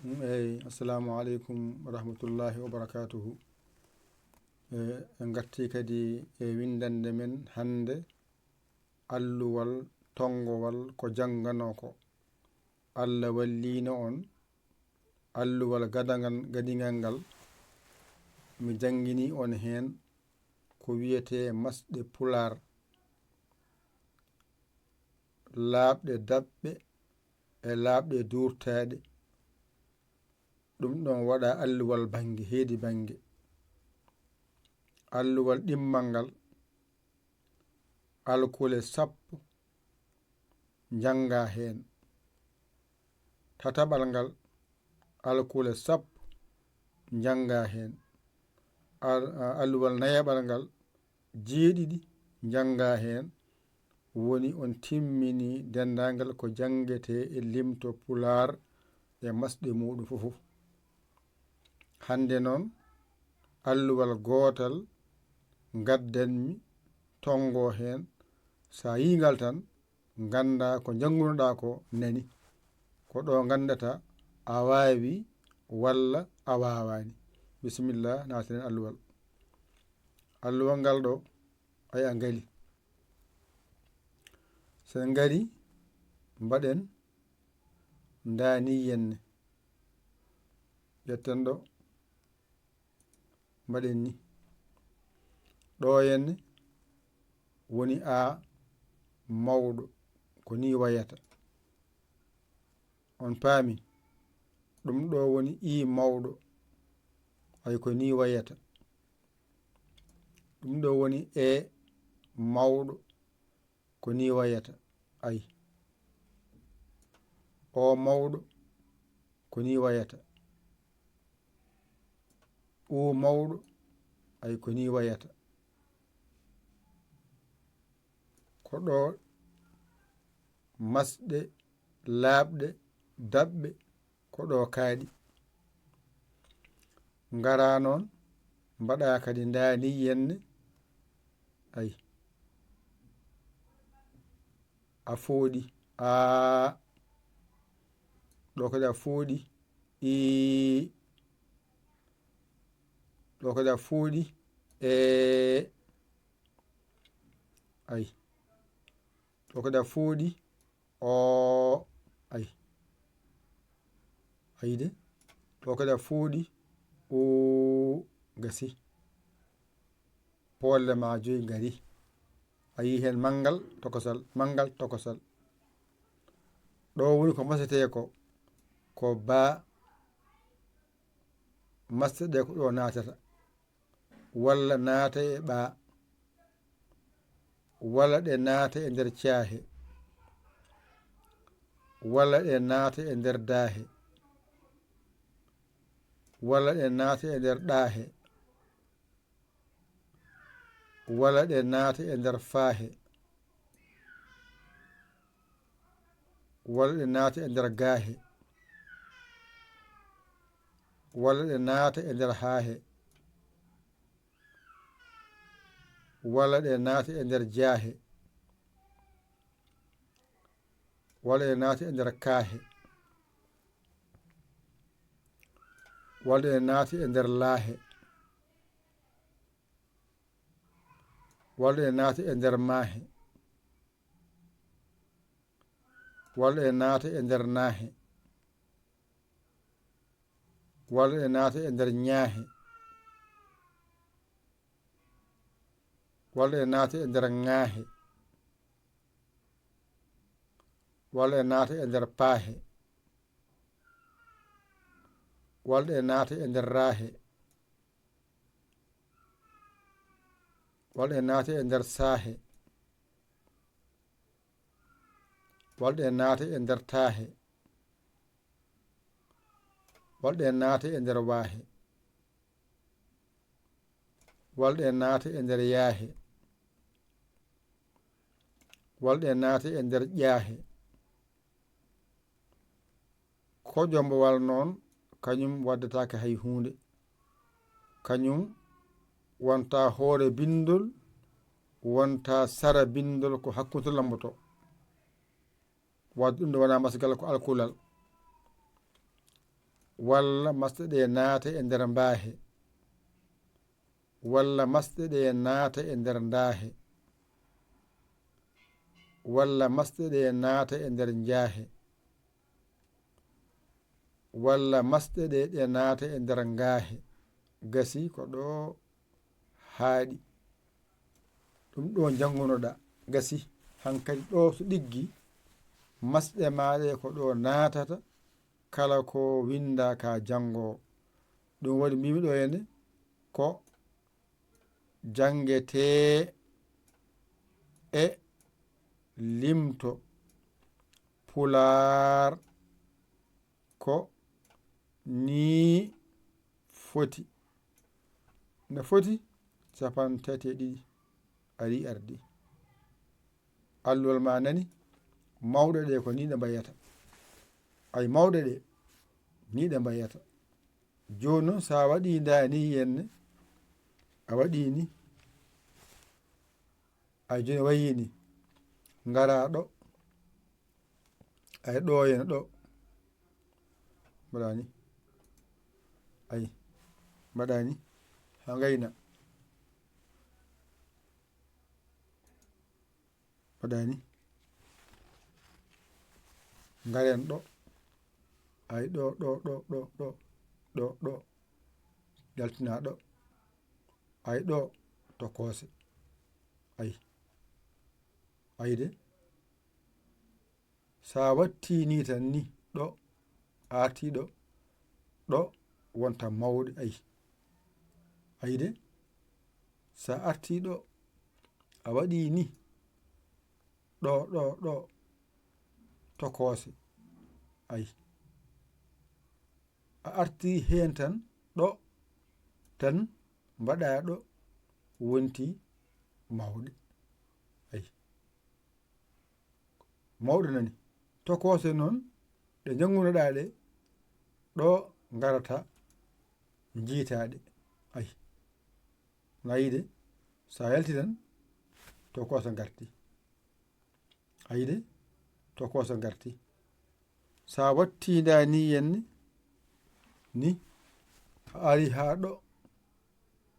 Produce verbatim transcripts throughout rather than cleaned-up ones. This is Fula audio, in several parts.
Eyi, assalamu aleykum wa rahmatullahi wa barakatuhu. E, en ngarti kadi e winndannde men hannde, alluwal tonngowal ko jannganoo ko. Allah walliino on, alluwal gadagal, gadigal ngal, mi janngini on heen ko wiyetee masɗe Pulaar, laaɓɗe daɓɓe e laaɓɗe duurtaaɗe. Ɗum ɗon waɗa alluwal bannge, heedi bannge. Alluwal ɗimmal ngal, alkule sappo njannga heen. Tataɓal ngal, alkule sappo njannga heen. Al-, alluwal nayaɓal ngal, jeeɗiɗi njannga heen. Woni on timmini denndaangal ko janngetee e limto Pulaar e masɗe muuɗum fof. Hannde noon, alluwal gootal ngaddanmi, tonngo heen. So a yii ngal tan, nganndaa ko njanngunoɗaa ko nani. Ko ɗo nganndata a waawi walla a waawaani. Bisimilla, naatiren alluwal. Alluwal ngal ɗo, ay a ngari. So en ngari, mbaɗen ndaa ni yenne. Ƴetten ɗo, mbaɗen ni. Ɗo yenne woni A mawɗo, ko ni wayata. On paami? Ɗum ɗo woni I mawɗo, ay ko ni wayata. Ɗum ɗo woni E mawɗo, ko ni wayata, ay. O mawɗo, ko ni wayata. U mawɗo, ay ko ni wayata. Ko ɗo masɗe laaɓɗe daɓɓe, ko ɗo kaaɗi. Ngara noon, mbaɗa kadi ndaa ni yenne. Ay. A fooɗi. Aa. Ɗo kadi a fooɗi. Ii. Ɗo kadi a fooɗi. Ee. Ay. Ɗo kadi a fooɗi. Oo. Ay. Ayi de. Ɗo kadi a fooɗi. Oo. Gasi. Poolle ma joyi ngari. A yii heen manngal tokosal, manngal tokosal. Ɗo woni ko masetee ko, ko baa masɗe ɗe ko ɗo naatata. Walla naata e ɓaa. Walla ɗe naata e nder caahe. Walla ɗe naata e nder daahe. Walla ɗe naata e nder ɗaahe. Walla ɗe naata e nder faahe. Walla ɗe naata e nder gaahe. Walla ɗe naata e nder haahe. Walla ɗe naata e nder jaahe. Walla ɗe naata e nder kaahe. Walla ɗe naata e nder laahe. Walla ɗe naata e nder maahe. Walla ɗe naata e nder naahe. Walla ɗe naata e nder ñaahe. Walla ɗe naata e nder ŋaahe. Walla ɗe naata e nder paahe. Walla ɗe naata e nder raahe. Walla ɗe naata e nder saahe. Walla ɗe naata e nder taahe. Walla ɗe naata e nder waahe. Walla ɗe naata e nder yaahe. Walla ɗe naata e nder ƴaahe. Koƴombowal noon, kañum waddataake hay huunde. Kañum wonta hoore binndol, wonta sara binndol, ko hakkunde lomboto. Wadde ɗum ɗo wona masgal, ko alkulal. Walla masɗe ɗe naata e nder mbaahe. Walla masɗe ɗe naata e nder ndaahe. Walla masɗe ɗe naata e nder njaahe. Walla masɗe ɗe ɗe naata e nder ngaahe. Gasi ko ɗo haaɗi. Ɗum ɗo njanngunoɗa gasi. Hankadi ɗo so ɗiggi, masɗe ma ɗe ko ɗo naatata kala ko winnda ka janngo. Ɗum waɗi mbimi ɗo henne ko janngetee e limto. Pulaar ko nii foti. No foti cappanɗe tati e ɗiɗi ari ardi. Alluwal ma nani, mawɗe ɗe ko nii ɗe mbayata. Ay mawɗe ɗe, nii ɗe mbayata. Jooni noon, so a waɗii ndaa nii henne, a waɗii nii, ay jooni wayi nii, ngaraa ɗo, ay ɗo henne ɗo, mbaɗaa nii, ay, mbaɗaa nii, haa ngayna, mbaɗaa nii, ngaren ɗo, ay ɗo, ɗo, ɗo, ɗo, ɗo, ɗo, ɗo, yaltinaa ɗo, ay ɗo, tokoose, ay, ay de, so a wattii nii tan nii, ɗo, a artii ɗo, ɗo wonta mawɗe, ay, ay de, so a artii ɗo, a waɗii nii, ɗo, ɗo, ɗo, tokoose, ay, a artii heen tan, ɗo, tan mbaɗaa ɗo, wonti mawɗe, ay. Mawɗe nani. Tokoose noon, ɗe njanngunoɗaa ɗe, ɗo ngarata, njiytaa ɗe. Ay. Na yiide, so a yalti tan, tokoose ngarti. A yiide, tokoose ngarti. So a wattii ndaa nii henne, nii, a ari haa ɗo,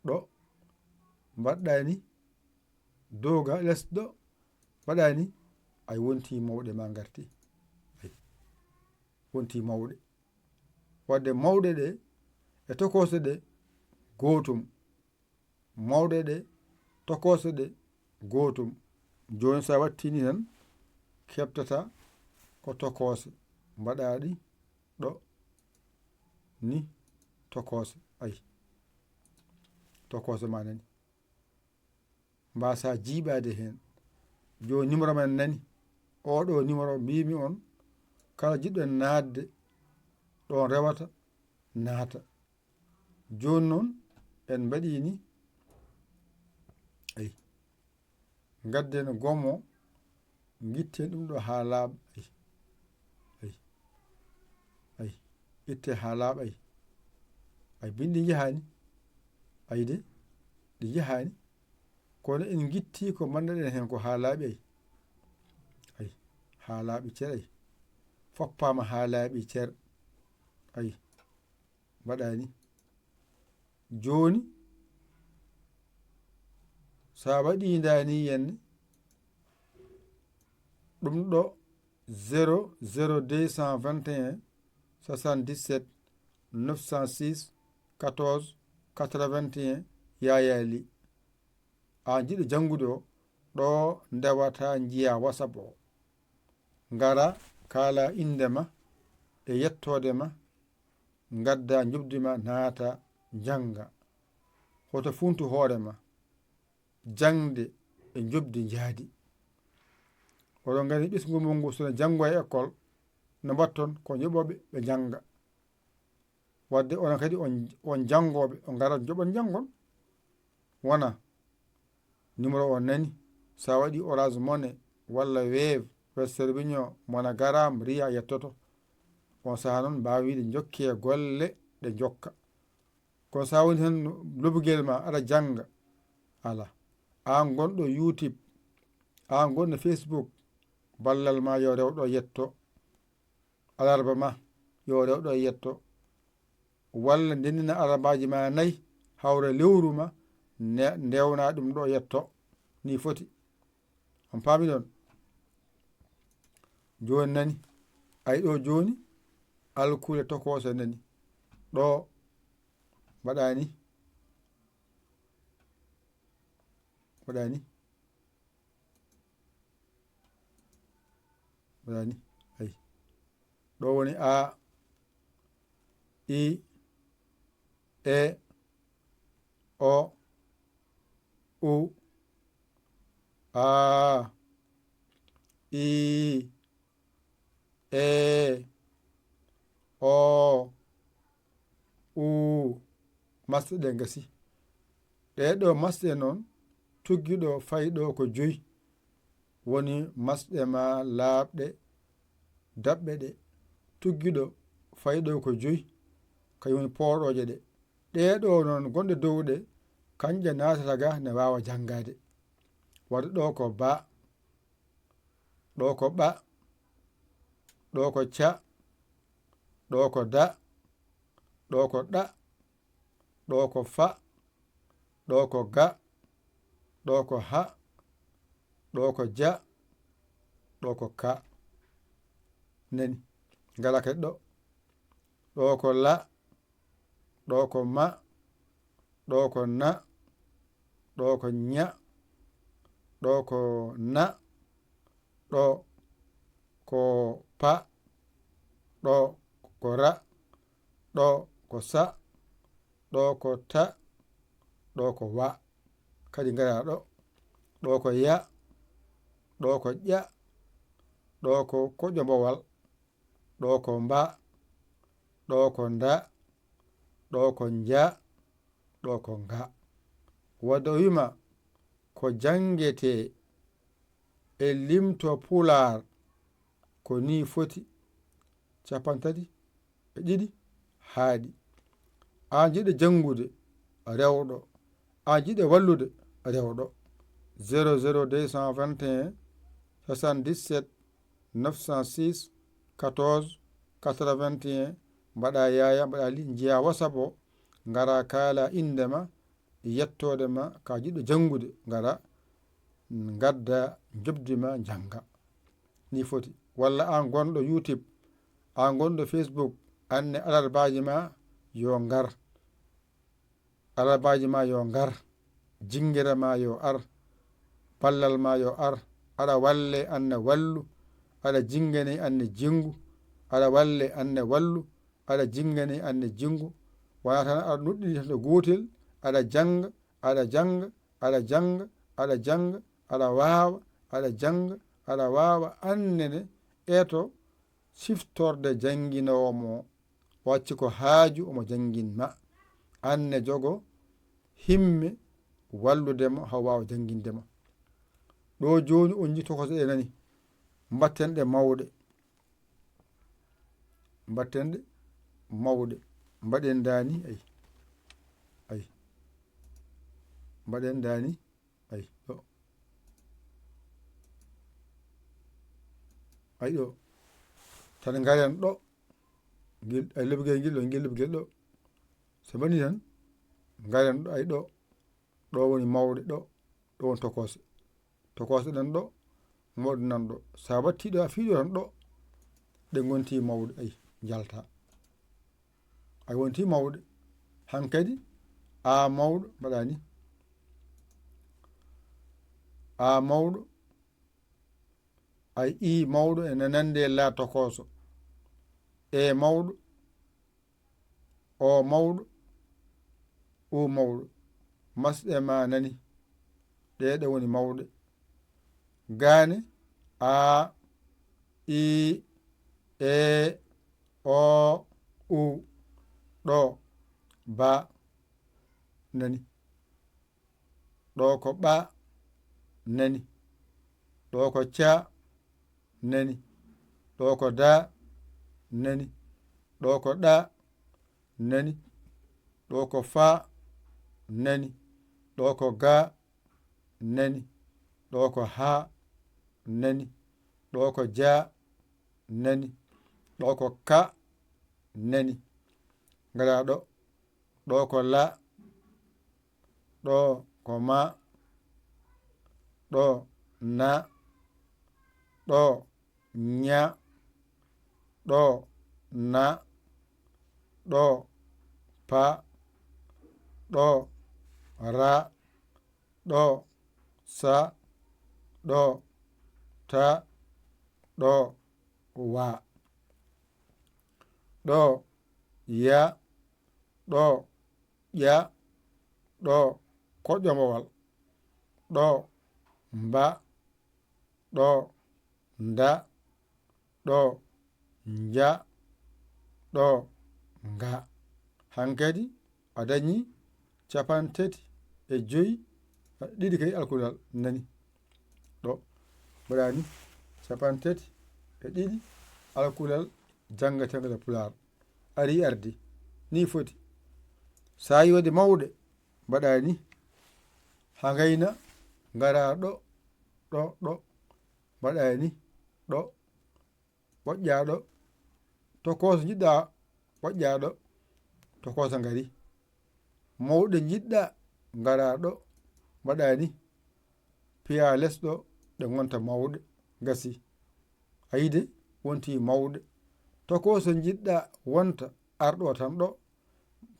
ɗo, mbaɗɗaa nii, dow ga les ɗo, mbaɗaa nii, ay wontii mawɗe ma ngarti. Ay, wontii mawɗe. Wadde mawɗe ɗe e tokoose ɗe gootum. Mawɗe ɗe, tokoose ɗe gootum. Jooni so a wattii nii tan, keɓtata ko tokoose. Mbaɗaa ɗi ɗo, nii, tokoose. Ay, tokoose ma nani. Mbaasaa jiiɓaade heen. Jooni numéro men nani. Oo ɗo numéro mbiimi on, kala jiɗɗo naatde ɗoon rewata, naata. Jooni noon en mbaɗii nii. Ay. Ngadden gomo, ngitten ɗum ɗo haa laaɓa. Ay. Ay. Ay. Itte haa laaɓa, ay. Ay, binndi njahaani. Ay de, ɗi njahaani. Kono en ngittii ko mbannoɗen heen ko haa laaɓi, ay. Ay, haa laaɓi cer, ay. Foppaama haa laaɓi cer. Ay. Mbaɗaa nii. Jooni, so a waɗii ndaa nii henne, ɗum ɗo zéro zéro deux cent vingt et un soixante-dix-sept neuf cent six quatorze quatre-vingt-un Yaya Ly. Aan jiɗɗo janngude o, ɗo ndewata njiyaa WhatsApp o. Ngara, kaala innde ma e yettoode ma, ngadda njoɓdi ma, naata, njannga. Hoto fuuntu hoore ma. Jaŋde e njoɓdi njaadi. Oɗon nganndi ɓesngu mon ngu, so no janngo e école, no mbaɗton ko njoɓooɓe ɓe njannga. Wadde onon kadi on, on janngooɓe, on ngarat njoɓon njanngon. Wona numéro o nani, so a waɗii Orange Money walla Wave, Western Union, MoneyGram, Ria yettoto. On sahaa noon mbaawa wiide njokkee golle ɗe njokka. Kono so a woni tan lobugel ma aɗa jannga, alaa. Aan gonɗo YouTube, aan gonɗo Facebook, ballal ma yo rew ɗo yetto. Alarba ma yo rew ɗo yetto. walla ndennina alarbaaji ma nayi, hawra lewru ma, ne-, ndewna ɗum ɗo yetto. Ni foti. On paami ɗon? Jooni nani. Ay ɗo jooni, alkule tokoose nani. Ɗo mbaɗani. Mbaɗani. Mbaɗani. Ay. Ɗo woni A, I, E, O, U, A, I, E, O, U. Masɗe ɗe ngasi. Ɗee ɗo masɗe noon, tuggiɗo fayɗo ko joyi. Woni masɗe ma laaɓɗe, daɓɓe ɗe. Tuggiɗo fayɗo ko joyi, kañum woni pooɗooje ɗe. Ɗee ɗo noon gonɗe dow ɗe, kañƴe naatata ga ne waawa janngaade. Wadde ɗo ko ba, ɗo ko ɓa, ɗo ko ca, ɗo ko da, ɗo ko ɗa, ɗo ko fa, ɗo ko ga, ɗo ko ha, ɗo ko ja, ɗo ko ka. Nani, ngala kadi ɗo. Ɗo ko la, ɗo ko ma, ɗo ko na, ɗo ko ña, ɗo ko na, ɗo ko pa, ɗo ko ra, ɗo ko sa, ɗo ko ta, ɗo ko wa. Kadi ngara ɗo. Ɗo ko ya, ɗo ko ƴa, ɗo ko koƴombowal, ɗo ko mba, ɗo ko nda, ɗo ko nja, ɗo ko nga. Wadde o wima ko janngetee e limto Pulaar ko ni foti: cappanɗe tati e ɗiɗi haaɗi. Aan jiɗɗo janngude, rewɗo. Aan jiɗɗo wallude, rewɗo. Zéro zéro deux cent vingt et un, soixante-dix-sept, neuf cent six, quatorze, quatre-vingt-un, mbaɗa yaaya, mbaɗa li, njiya WhatsApp o, ngara kaala innde ma, yettoode ma, ka jiɗɗo janngude, ngara ngadda njoɓdi ma, njannga. Ni foti. Walla aan gonɗo YouTube, aan gonɗo Facebook, aan ne alarbaaji ma yo ngar. Alarbaaji ma yo ngar, jinngere ma yo ar, ballal ma yo ar, aɗa walle aan ne wallu, aɗa jinngane aan ne jinngu, aɗa walle aan ne wallu, aɗa jinngane aan ne jinngu. Wonaa tan aɗa nuɗɗini tan e gootel, aɗa jannga, aɗa jannga, aɗa jannga, aɗa jannga, aɗa waawa, aɗa jannga, aɗa waawa aan ne ne eto siftorde jannginoowo mo, o acci ko haaju omo janngin ma. Aan ne jogo himme wallude mo haa o waawa jannginde ma. Ɗo jooni on njii tokoose ɗe nani. Mbatten ɗe mawɗe. Mbatten ɗe mawɗe. Mbaɗen daani, ay. Ay. Mbaɗen daani. Ay, ɗo. Ay, ɗo. Tan ngaren ɗo. Ngel, ay, lebgel ngel ɗo, ngel lebgel ɗo. So mbaɗi tan, ngaren ɗo, ay, ɗo. Ɗo woni mawɗe ɗo. Ɗo woni tokoose. Tokoose ɗen ɗo, mawɗe nan ɗo. Sa watti ɗo, a fiiɗo tan ɗo. Ɗe ngonti mawɗe, ay, njalta. Ay, wonti mawɗe. Hankadi, a mawɗo, mbaɗa ni. A mawɗo. Ay, i mawɗo ene nandi e la tokooso. E mawɗo. O mawɗo. U mawɗo. Masɗe ma nani. Ɗee ɗo woni mawɗe. Gaane, a, i, e, o, u. Ɗo, ba, nani. Ɗo ko ɓa, nani. Ɗo ko ca, nani. Ɗo ko da, nani. Ɗo ko ɗa, nani. Ɗo ko fa, nani. Ɗo ko ga, nani. Ɗo ko ha, nani. Ɗo ko ja, nani. Ɗo ko ka, nani. Ngaraa ɗo. Ɗo ko la. Ɗo ko ma. Ɗo na. Ɗo ña. Ɗo na. Ɗo pa. Ɗo ra. Ɗo sa. Ɗo ta. Ɗo wa. Ɗo ya. Ɗo ƴa. Ɗo koƴƴombowal. Ɗo mba. Ɗo nda. Ɗo nja. Ɗo nga. Hankadi a dañi capanɗe tati e joyi, ɗiɗi kadi alkulal nani. Ɗo mbaɗaa ni, capanɗe tati e ɗiɗi alkulal janngeteegal e Pulaar. Ari ardi. Ni foti. So a yiwade mawɗe, mbaɗaa ni. Haa ngayna, ngaraa ɗo, ɗo, ɗo. Mbaɗaa ni, ɗo. Ɓoƴƴaa ɗo. Tokooso njiɗɗaa, ɓoƴƴaa ɗo. Tokooso ngari. Mawɗe njiɗɗaa, ngaraa ɗo. Mbaɗaa ni. Piyaa les ɗo, ɗe ngonta mawɗe. Gasi. A yiide, wonti mawɗe. Tokooso njiɗɗaa wonta, ar ɗo tan ɗo.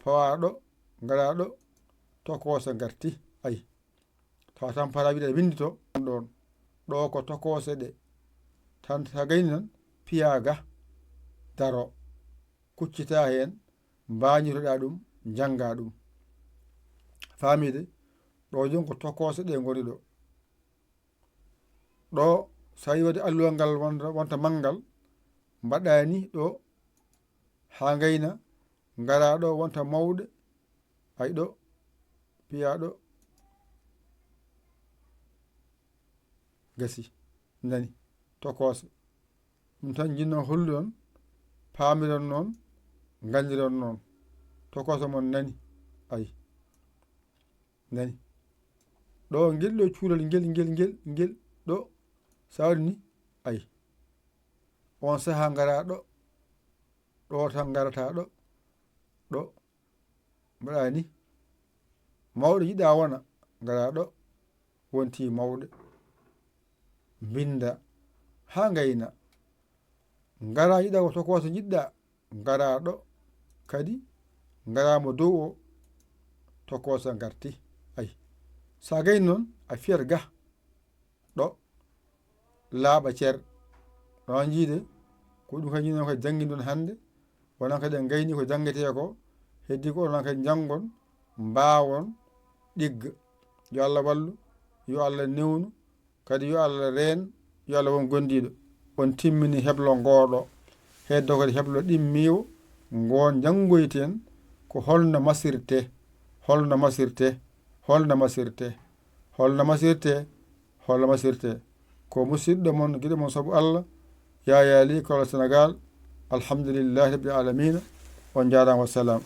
Pawaa ɗo, ngaraa ɗo. Tokooso ngarti. Ayi. Tawa tampara wiɗa winndi to ɗon. Ɗo ko tokoose ɗe. Tan so a gayni tan, piyaa ga, daro. Kuccitaa heen, mbaañitoɗaa ɗum, njanngaa ɗum. Faamiiɗe? Ɗo jooni ko tokoose ɗe ngoni ɗo. Ɗo, so a yiwade alluwal ngal wonta, wonta manngal, mbaɗaa ni ɗo, haa ngayna, ngaraa ɗo wonta mawɗe, ay ɗo, piyaa ɗo, gasi, nani, tokoose. Ɗum tan njiɗnoo hollude on, paamiron noon, nganndiron noon. Tokoose mon nani, ay. Nani? Ɗo ngel ɗo cuural ngel, ngel, ngel, ngel ɗo, so a waɗi ni, ay. On sahaa ngaraa ɗo, ɗo tan ngarataa ɗo, ɗo, mbaɗaa ni. Mawɗo njiɗɗaa wona, ngaraa ɗo, wonti mawɗe. Mbinnda haa ngayna. Ngaraa njiɗɗaa ko tokooso njiɗɗaa, ngaraa ɗo kadi, ngaraa mo dow o, tokooso ngarti. Ay. So a gayni noon, a fiyat ga. Ɗo laaɓa cer. Ɗo njiide, ko ɗum kadi njiɗɗon kadi janngindon hannde. Wonan kadi en ngayni ko janngetee ko, heddi ko onon kadi njanngon, mbaawon, ɗigga. Yo Allah wallu, yo Allah newnu, kadi yo Allah reen, yo Allah won gondiiɗo. On timmini heblo ngoo ɗo. Heddo kadi heblo ɗimmiiwo, ngoon njanngoyten ko holno masirte, holno masirte, holno masirte, holno masirte, holno masirte. Ko musidɗo mon, giɗo mon sabu Allah, Yaya Ly, Kolda Senegal. Alhamdulillahi Rabbil Alamina. On njaaraama, wassalam.